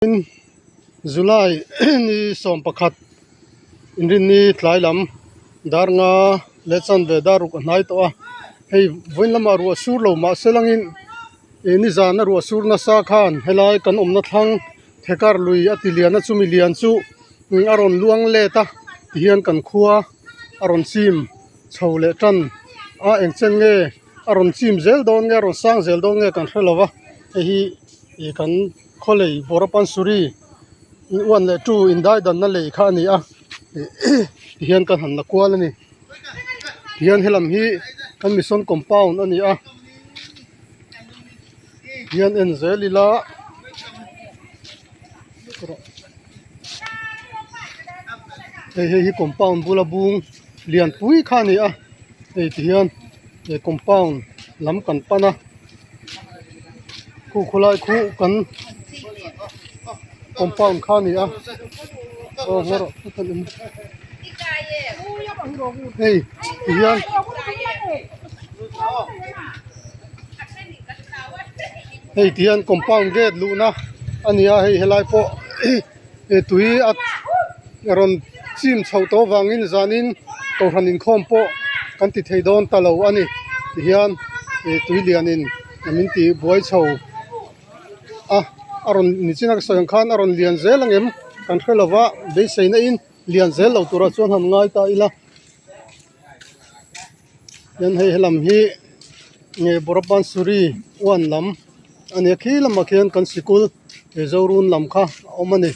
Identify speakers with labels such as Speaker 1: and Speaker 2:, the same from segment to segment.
Speaker 1: July ni 11 inrinni tlai lam dar nga leh chanve dar ruk a hnai tawh a hei vawiin lamah ruah sur lo mahse langin ih nizan a ruah sur nasa khan helai kan awmna thlang thekar lui a ti lian a chumi lian chu a rawn luang let a tihian kan khua a rawn chim chho leh tan a engchen nge a rawn chim zel dawn nge a rawn sang zel dawn nge kan hre lo va hei hi ih kan. Khaw lei Borapansuri 1 leh 2 indaidanna lei kha a ni a tihian kan han la kual a ni tihian helam hi kan mission compound a ni a tihian en zel ila hei hei hi compound bula bung lian pui kha a ni a hei tihian he compound lam kan pan a. Khu khawlai khu kan compound kha a ni a aw ngaw rawh hei ti hian hei ti hian compound gate luhna a ni a hei helai pawh tui a rawn chim chhoh tawh avangin zanin kohhran inkhawm pawh kan ti thei dawn ta lo a ni tihian ih tui lianin min tih buai chho a a rawn nichin a ka sawi ang khan a rawn lian zel ang em kan hre lo va beisei na in lian zel lo turah chuan han ngai ta ila hian hei helam hi nge Borapansuri 1 lam a nia khi lamah khian kan sikul Zorun lam kha a awm a ni.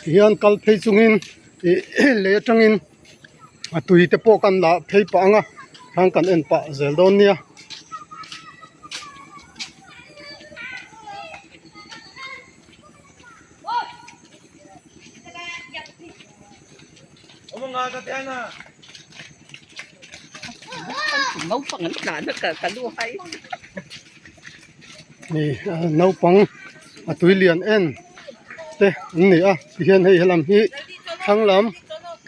Speaker 1: Tihian kal phei chungin ih lei atangin a tui te pawh kan lah phei pah ang a thlang kan en pah zel dawn nia.
Speaker 2: Naupang an tlan a ka lu hai.
Speaker 1: Ni naupang a tui lian en te an ni a tihian hei helam hi thlang lam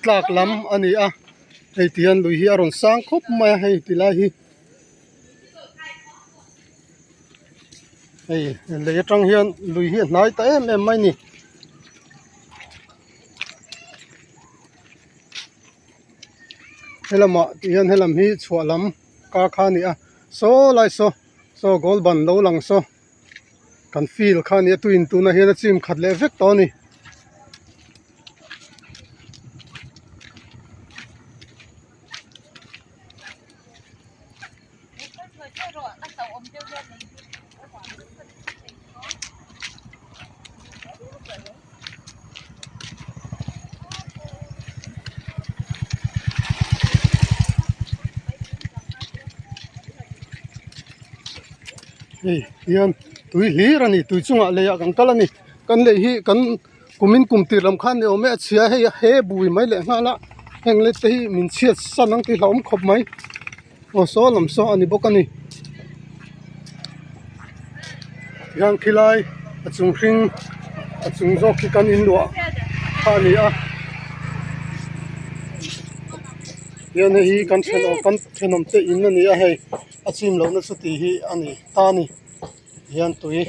Speaker 1: tlak lam a ni a hei tihian lui hi a rawn sang khawp mai a hei ti lai hi. Hei lei atang hian lui hi a hnai ta em em mai a ni. Helamah tih hian helam hi chhuah lam kar kha a ni a saw lai saw saw goal ban lo lang saw kan field kha a ni a tuin tunah hian a chim khat leh vek tawh a ni. Hei hian tui hlir a ni tui chungah leiah kan kal a ni kan lei hi kan kumin kum tir lam khan ni awm e a chhia hei a he bui mai leh nghal a heng let te hi min chhiat san ang tih hlauhawm khawp mai aw saw lam saw a ni bawk a ni tihian khilai a chung hring a chung zawk khi kan inluah kha a ni a tihian hei hi kan thenawm kan thenawm te in a ni a hei a chim lohna chu tih hi a ni ta a ni tihian tui.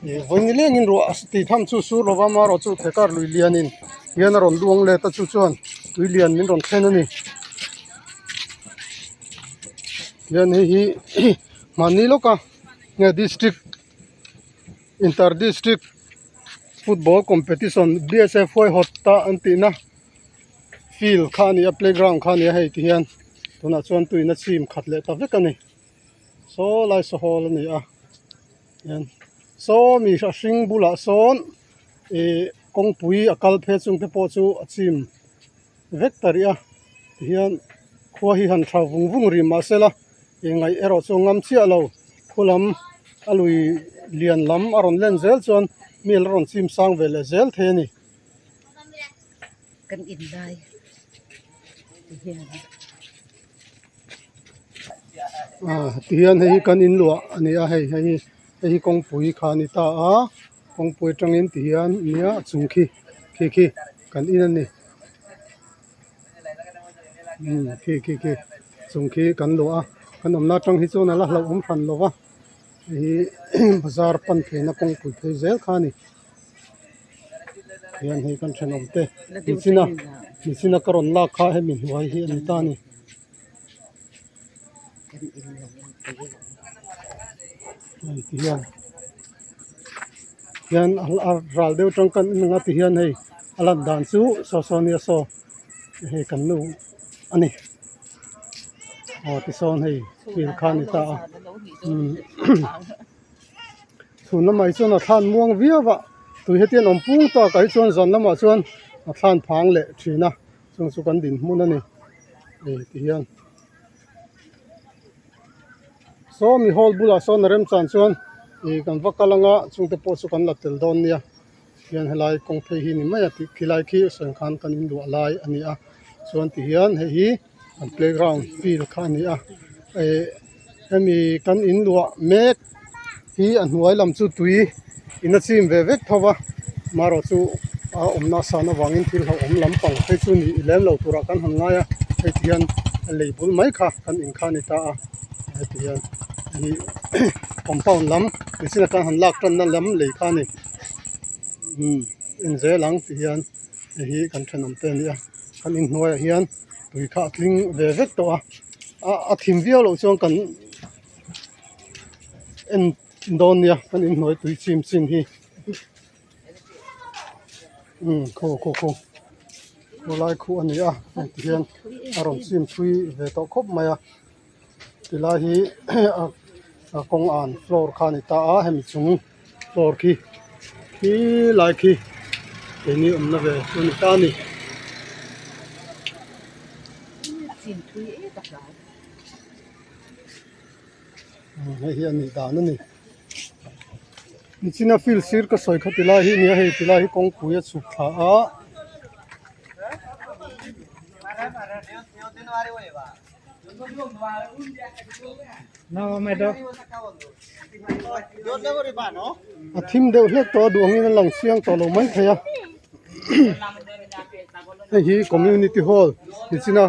Speaker 1: Ih vawi ni lengin ruah a tih tham chu sur lova amaherawh chu thekar lui lianin hian a rawn luang let a chu chuan tui lian min rawn thlen a ni hian hei hi hmanni lawka nge district inter district football competition B S F huaihawt ta an tihna field kha a ni a playground kha a ni a hei ti hian tunah chuan tuiin a chim khat leh ta vek a ni saw lai saw hall a ni a. Hian saw mi a hring bulah sawn ih kawngpui a kal phei chung te pawh chu a chim vek ta rih a tihian khua hi han tha vung vung rih mahse la ih ngaih erawh chu a ngam chiah lo khu lam a lui lian lam a rawn len zel chuan mi a la rawn chim sang ve leh zel thei a ni.
Speaker 2: Kan in lai tihian.
Speaker 1: Ah tihian hei hi kan in luah a ni a hei hei hi hei hi kawngpui kha a ni ta a kawngpui atangin tihian nia a chung khi khi khi kan in a ni umm khi khi khi chung khi kan luah a. Kan awmna atang hi chuan a la hlauhawm hran lo va hei hi bazar pan theihna kawngpui phei zel kha a ni hian hei kan thenawm te nichina nichina ka rawn lak kha hemi hnuai hi a ni ta a ni. Hei ti hian hian a ral deuh atang kan en ang a ti hian hei a lan dan chu saw saw nia saw hei kan nu a ni aw tisawn hei field kha a ni ta a umm chhun lamah hi chuan a thlan muang viau a tui hetiang awm pung takah hi chuan zan lamah chuan a thlan phang leh thin a chung chu kan dinhmun a ni hei ti hian. Saw mi hall bulah sawn a remchan chuan ih kan va kal anga chungte pawh chu kan la tel dawn nia hian helai kawng phei hi ni mai a tih khilai khi sawi khan kan inluah lai a ni a chuan ti hian hei hi an playground field kha a ni a ih hemi kan inluah mek hi a hnuai lam chu tui in a chim ve vek tho va marawh chu a awmna a san avangin thil hlauhawm lampang phei chu ni lem lo turah kan han ngai a hei ti hian a lei bul mai kha kan in kha a ni ta a heti hian ih compound lam nichin atang han lak tanna lam lei kha a ni umm en zel ang ti hian hei hi kan thenawm te a ni a kan inhnuaiah hian tui kha a tling ve vek tawh a a thim viau loh chuan kan. En dawn nia kan inhnuai tui chim chin hi umm khaw khaw khaw khawlai khu a ni a hei ti hian a rawn chim thui ve tawh khawp mai a tilai hi a kawng an floor kha a ni ta a hemi chung floor khi khilai khi keini awmna ve chu a ni ta a ni. Hei hi a nih dan a ni nichina field sir ka sawi kha tilai hi nia hei tilai hi kawngpui a chhuk thla a. A thim deuh hlek tawh a duh angin a lang chiang tawh lo mai thei a hei hi community hall nichina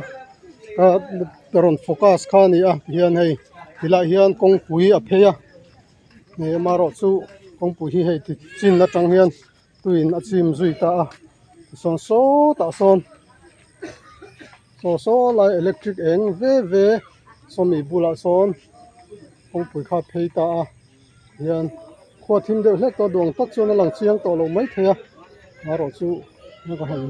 Speaker 1: ka rawn focus kha a ni a tihian hei tilaiah hian kawngpui a phei a hei amaherawh chu kawngpui hi hei ti chin atang hian tuiin a chim zui ta a tichuan sawtah sawn saw saw lai electric eng ve ve sawmi bulah sawn kawngpui kha a phei ta a hian khua thim deuh hlek tawh a duang tak chuan a lang chiang tawh lo maithei a amaherawh chu ka han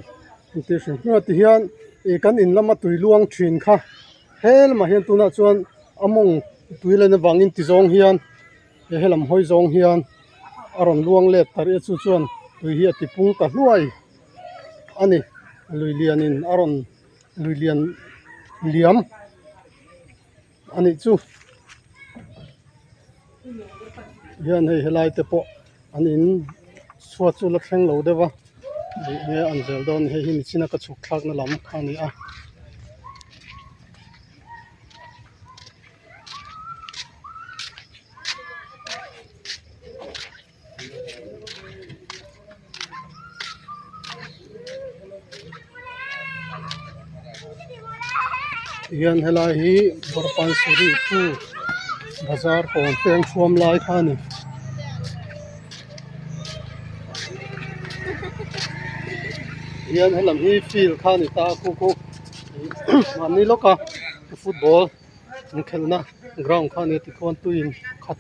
Speaker 1: entir hrim hrim a tihian ih kan in lama tui luang thin kha he lamah hian tunah chuan a mawng tui len avangin ti zawng hian he helam hawi zawng hian a rawn luang let ta rih a chu chuan tui hi a ti pung ta hluai a ni lui lianin a rawn lui lian liam a nih chu hian hei helai te pawh an in chhuat chu la thleng lo deuh a ih enge an zel dawn hei hi nichina ka chhuk thlak na lam kha a ni a. Tihian helai hi Barpansuri chu bazar kawn peng thuam lai kha a ni. Tihian helam hi field kha a ni ta a khu khu mahni lawka football inkhelhna ground kha a ni tikhuan tuiin khat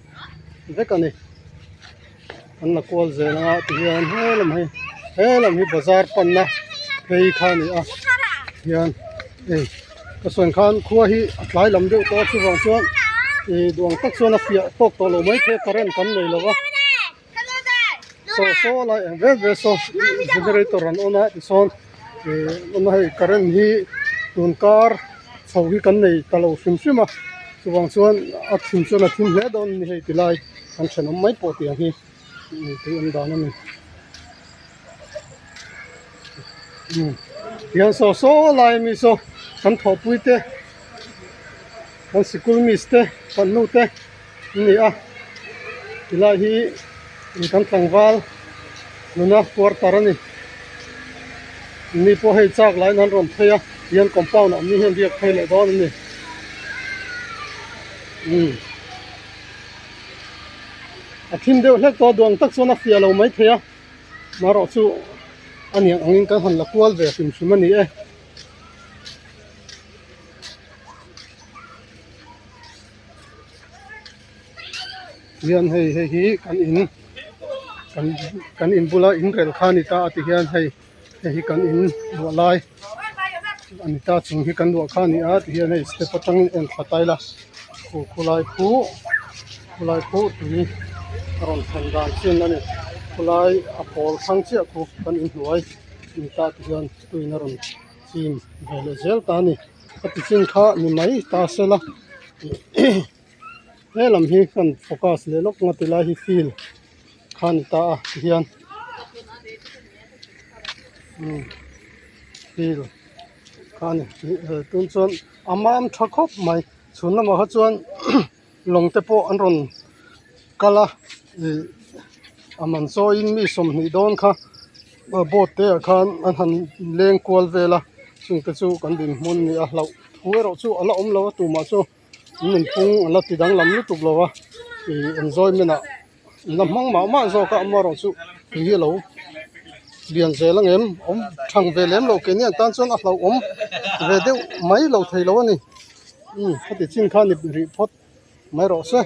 Speaker 1: vek a ni an la kual zel anga tihian helam hi helam hi bazar panna phei kha a ni a hian hei ka sawi khan khua hi a tlai lam deuh tawh a chuvang chuan ih duang tak chuan a fiah tawk tawh lo mai thei a current kan nei lo va saw saw lai eng vel vel saw generator an on a tichuan ih awm a hei current hi tun kar chho hi kan nei ta lo hrim hrim a chuvang chuan a thim chuan a thim hle dawn a ni hei ti lai kan thenawm mai pawh tiang hi tui awm dan a ni tihian saw saw lai ami saw kan thawhpui te kan sikul miss te kan nu te an ni a tilai hi kan tlangval nuna quarter a ni ni pawh hei chak laiin an rawn phei a tihian compound ah mi hian riak phei leh dawn a ni. Umm a thim deuh hlek tawh a duh ang tak chuan a fiah lo maithei a marawh chu a niang angin kan han la kual ve hrim hrim a ni e. Hian hei hei hi kan in kan kan in bula in rel kha a ni ta a ti hian hei hei hi kan in luah lai a ni ta chung hi kan luah kha a ni a ti hian hei step atangin en thla ta ila khu khulai khu khulai khu tui a rawn thlen dan chin a ni khulai a pawl thlang chiah khu kan inhnuai a ni ta ti hian tuiin a rawn chim ve leh zel ta a ni a ti chin kha ni mai ta sela he lam hi kan focus leh lawk nga ti lai hi field kha a ni ta a tihian umm field kha a ni tun chuan a mam tha khawp mai chhun lamah kha chuan lawng te pawh an rawn kal a ih a man chawiin mi 20 dawn kha boat te ah khan an han leng kual vel a chungte chu kan dinhmun a ni a hlauh thu erawh chu a la awm lo a tumah chu nunphung a la ti danglam lutuk lo a ih enjoyment ah an la hmang mah mah zawk a amaherawh chu tui hi a lo lian zel ang em awm thang ve lem lo keini ang tan chuan a hlauhawm ve deuh mai lo thei lo a ni umm khati chin kha ni rih phawt mai rawh se.